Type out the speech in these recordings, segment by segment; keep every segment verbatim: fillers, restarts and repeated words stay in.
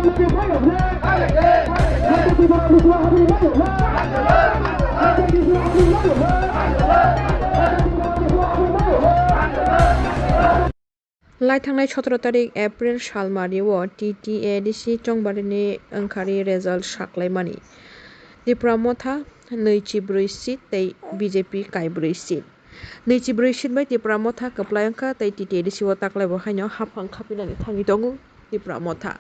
Lai thangnai sotoro tarik April salmari o T T A D C chongbarini wngkhari result saklaimani. Tipra Motha nwichi brwi seat tei B J P kaibrwi seat. Nwichi brwi seat bai Tipra Motha kwplai wngkha tei T T A D C o taklaibo haino haphang khapinani thangwi tongo Tipra Motha.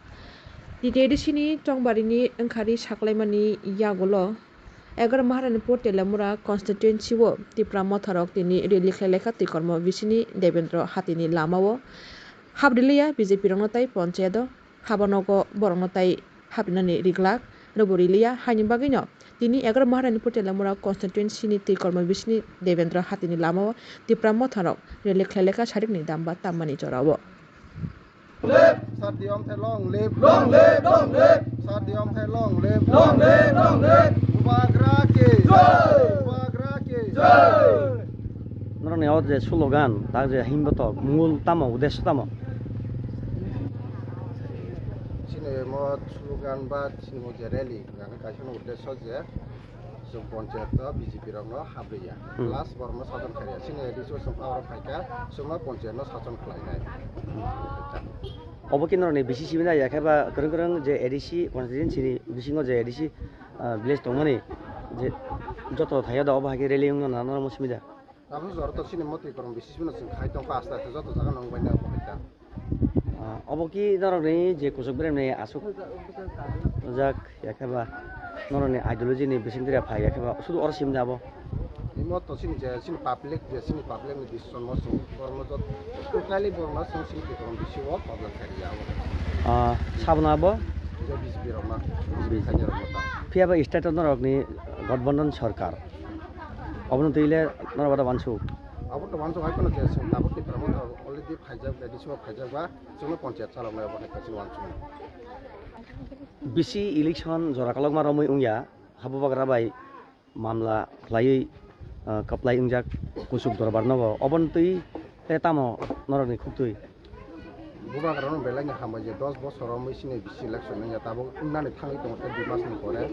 T T A D C ni chongbarini wngkhari saklaimani yagulo Egaromaharanipur Telamura constituency o Tipra Motharok tini rally khlai laikha twi kormo bisini Devendra Hatini lama o hap riliya B J P rokno tai ponchayat o haba nogo borokno tai hapinani riglak rwbo riliya haini bagwino tini Egaromaharanipur Telamura constituency ni twi kormo bisini Devendra Hatini lama o Tipra Motharok rally khlai laikha sarikni damba tammani jora o. Live! Sir Diyom Thai long live! Long live! Long live! Sir Diyom Thai long live! Long live! Long live! Bubagra ki! Jai! Bubagra ki! Jai! Norokni o je slogan, tak je himbotok, mul tamo, uddesho tamo? Chini mo slogan ba chini mo je rally, ang kaisa no uddesho je, Chwng ponchayat no B J P rok no habriya. Hmm. Plus borok no sason khaiya. Chini A D C o chwng power o phaikha, chwngno ponchayat no sason khlainai. Obo khe norokni B C C bini ya khe ba kwrwng kwrwng je A D C constituency ni bisingo je A D C, ah, village tongmani je joto thaiya da obo hai khe rally wngno na norok simi da? Abo jora to chini motwi kwrwng B C C no chwng khai tongkha aste aste joto jaga no wngbainai obo hai kha. Ah, obo ki norokni je kuchuk beremni aswk jak ya khe ba norokni ideology ni bising twi phai ya khe ba sudu oro sim da abo? Imo to chini je chini public je chini public ni decision no chwng borokno jot totally borokno chwng chini kwrwng B C C o problem khairiya abo. Ah, sabna abo? Je B J P rokno, B J P khainai rokno ta. Phiya ba state o norokni Gathbandhan sarkar. Obono twi le norok bai da uansuk? Abo to uansuk hai phano je chwng tabuk Tipra Motha already phaijak, A D C o phaijak ba, chwngno ponchayat chaloknai obo hai khe chwng uansuk. B C election jora kolokma romwi wngya, habubagra bai mamla khlaiwi, ah, kwplai wngjak kuchuk dorbar nogo. Obono twi tei tamo norokni khuktwi? Bubagrano belai no hambai je dos bosor romwi chini B C election wngya, tabuk wngnani thangwi tongo tei dui mas ni pore.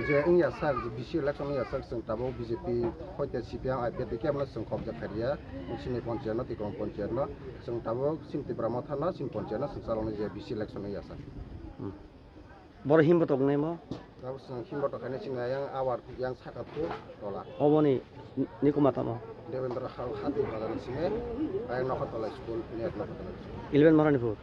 Je wngya sak, je B C election wngya sak, chwng tabuk B J P hoite C P M, I P F T kebo no chwng kobja khairiya. Chini ponchayat no, Tikwang ponchayat no, chwng tabuk chini Tipra Motha no, chini ponchayat no chwng chaloknai je B C election wngya sak. Hmm. Boro himbotok wngnai mo? Tabuk chwng himbotok khainai chini yang awar yang saka thu tola. Oboni nikuma tamo? Devendra Hal Hati Bazar ni simi, ayang Nokhortola school, near Nokhortola school. Eleven Maranipur?